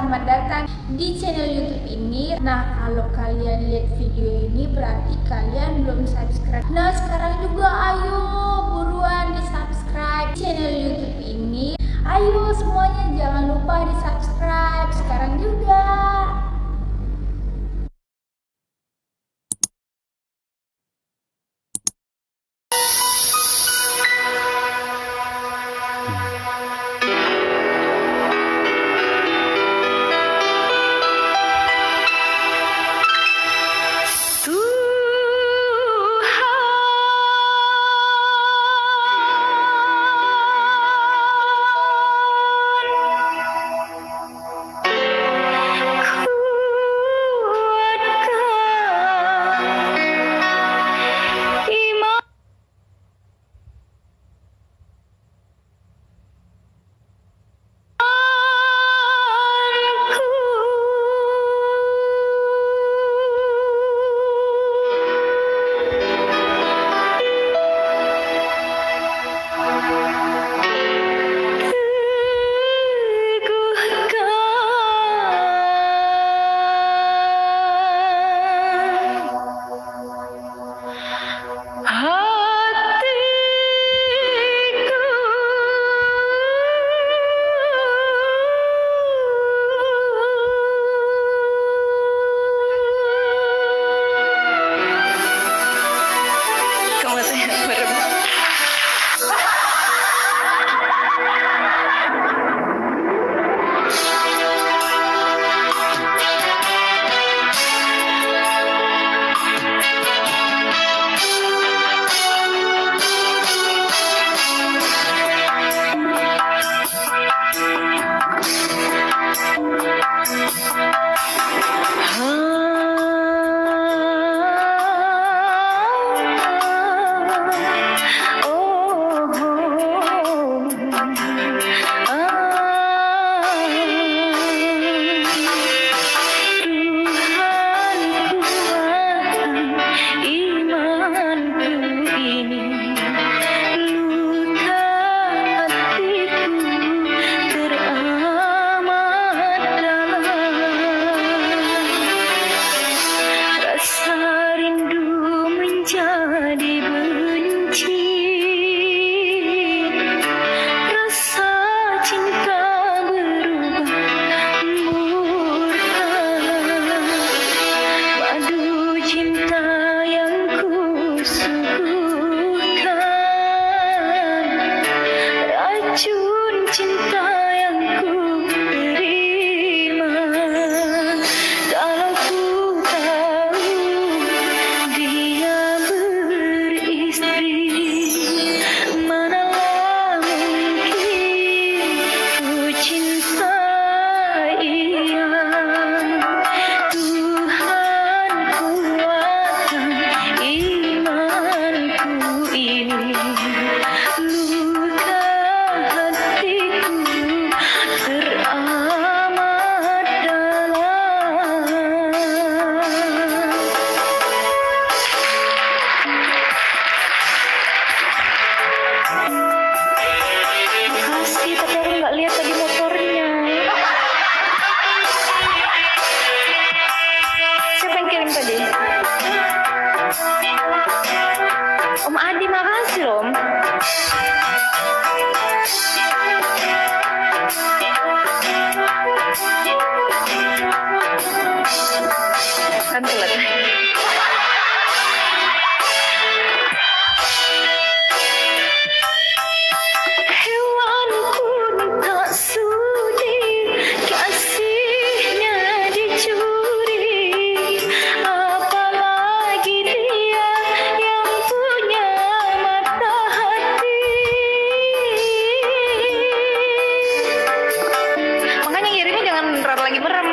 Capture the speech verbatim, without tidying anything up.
Selamat datang di channel YouTube ini. Nah, kalau kalian lihat video ini, berarti kalian belum subscribe. Nah, sekarang juga ayo buruan di-subscribe channel YouTube ini. Ayo semuanya, jangan lupa di-subscribe sekarang juga. Imanku ini, luka hatiku teramat dalam. Rasa rindu menjadi benci, rasa cinta berubah murka. Madu cinta yang ku suguhkan, racun cinta yang ku terima. Kalau ku tahu dia beristri, manalah mungkin ku cinta ia. Tuhan, kuatkan imanku ini, luka hatiku teramat dalam. Makasih, tapi aku nggak lihat tadi motornya. Siapa yang kirim tadi? Om Adi, makasih loh, Om. Kan telat. Hewan pun tak sudi kasihnya dicuri, apalagi dia yang punya mata hati. Makanya ngirimnya jangan rata lagi merem.